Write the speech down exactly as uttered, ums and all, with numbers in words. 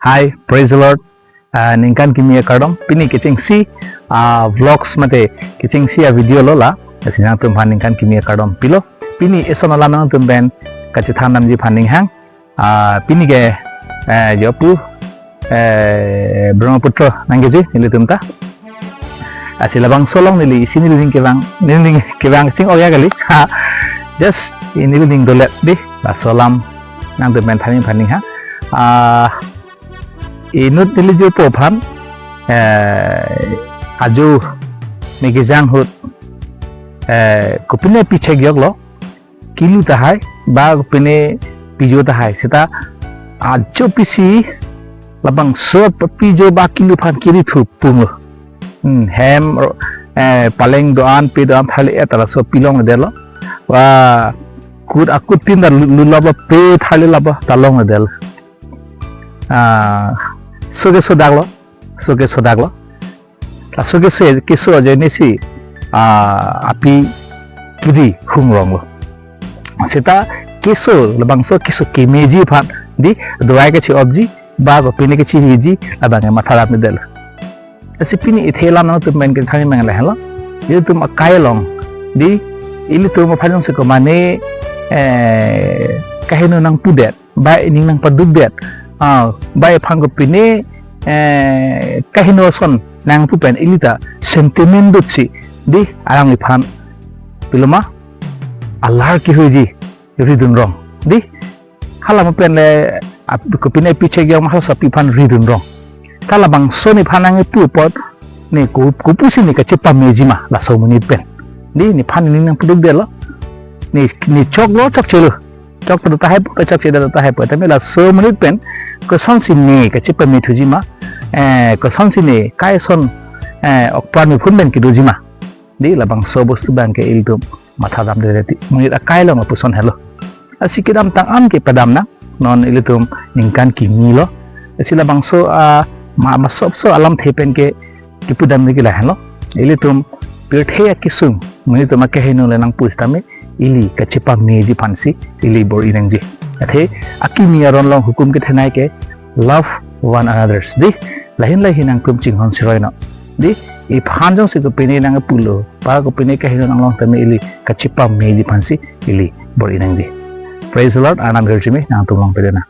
Hi, praise the Lord. Ah, ningkan kimi akardom. Pini kechengsi, ah, vlogs mate kechengsi a-video lo la. Lasi nangtumphan ningkan kimi akardom pilo. Pini eson alam nangtum pen kachethan damji aphan ning hang. Ah, pini ke, eh, jo pu, eh, Brahmaputra nangkeji nelitum ta. Lasi labangso along neli isi nelining kevang, nelining kevang ching-o ya kali. Just nelining dolet dei, laso alam nangtum pen thanji aphan ning hang. Ah, inut neli jopo aphan, eh, ajo ne kejang ahut, eh, kopine pichek joklo, kilu tahai, ba kopine pijo tahai, seta ajo pisi labangso pijo ba kilu aphan kiri thu punglo. Hmm, hem, ro-, eh, paleng do-an, pe do-an tharli-et ta laso pilongledetlo. Ba kut akut tin ta lu-, lulaplo, pe tharlilaplo ta longledetlo. Ah, so ke sodaklo, so ke sodaklo. Laso keso, keso ajoine si, ah, api kiri hungronglo. Seta keso, labangso keso kemeji aphan dei, durai kache-opji, ba kopine kachiriji, labang ke matha damledetlo. Lasi pini ithe alam nangtum pen kethanji abang lahenlo. Ilitum akai along dei, ilitum aphan jongsi komane, eh, kaheno nangpudet, ba ining nangpadukdet, ah, ba iphan kopine, eh, kaheno ason nangpu pen ili ta sentiment dutsi dei, alangliphan piloma alar kehuiji ridun rong dei. Hala mo pen le ap-, kopine pichek jok ma halaso api aphan ridun rong. Ta labangso nephan nangkepu apot ne ko-, kopusi ne kachepameji ma laso amonit pen. Dei, nephan nening nangpadukdetlo. Ne, ne choklo, chokchelo. Chok ta tahai po, chokche ta tahai po. Tame laso amonit pen kosonsi ne kachepame thuji ma, eh, kosonsi ne kai ason, eh, ok pran miphun pen kedoji ma. Dei, labangso bostu abang ke ilitum matha damde reti. Monit akai along lapuson helo. Lasi kedamtang an ke padam nang, non ilitum ningkan kimi lo. Lasi labangso, ah, ma, masopso alamthe pen ke kipu damji ke lahenlo. Ilitum pirthe akesung, monit atum akeheno le nangpu sitame, ili kachepameji aphansi ili bor-i nangji. Athe akimi aron along hukum kethenei ke love one another dei. Lahin lahin nangtum chinghon siroi non dei. Iphan jongsi kopine nangpulo, ba kopine kaheno nanglong tame ili kachepameji aphansi ili bor-i nangji. Praise the Lord, Arnam ahirjume nangtum along pede nang.